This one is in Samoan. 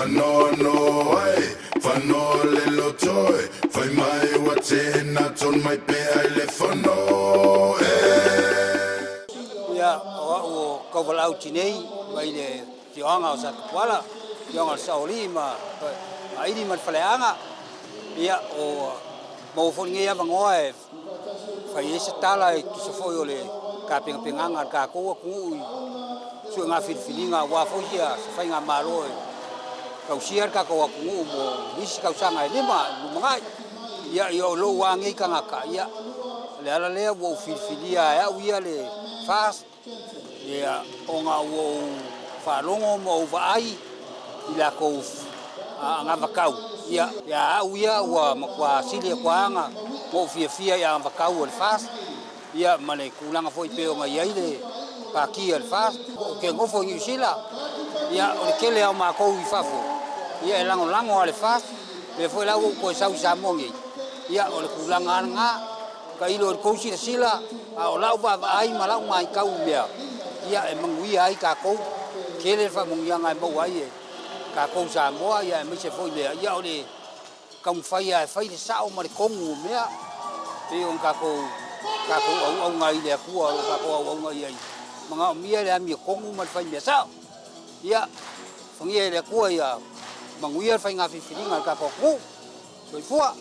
Whanoano ai, whanoa le loto e, Whai mai ua tēnā tonu mai pea i le fono e. Ia, o au o Kauvalaau Tinei mai le afioaga o Satapuala, afioaga o le Saoalii ma Maili ma le Faleaga. Ia, ua maua foi lenei avanoa e fai ai se tala e tusa foi o le tapenapenaga a le tatou atunuu i suega filifiliga aua foi se faigamalo e tausia le tatou atunuu mo nisi tausaga e lima i le lumanai. Ia, o lou lava nei tagata, ia, o le ala lea ua ou filifilia e au ia le FAST, Ia, ona ua ou faalogo ma ou vaai i latou anavatau, ia, ia au ia ua matua sili atu lava ona ou fiafia i anavatau a le FAST, ia, ma le tulaga foi pei ona i ai le Pati a le FAST. Ou te nofo i Niu Sila, ia, o le tele lava o matou i fafo, ia, e lagolago lava i le FAST, o lea foi la ua ou toe sau i Samoa nei, ia, o le tulaga lava lena. Tailo i le tou silasila, a o lau vaavaai ma lau matau i mea, ia e manuia ai tatou, tele le faamanuiaga e maua ai e tatou Samoa, ia aemaise foi lea, ia o le taumafai lava e fai le sao ma le tonu o mea, pei ona tatou tatou auauna ai i le Atua o lo o tatou auauna i ai, manaomia le amiotonu ma le fai mea sao. Ia, alofagia e le Atua ia manuia le faiga filifiliga a le tatou atunuu. Soifua.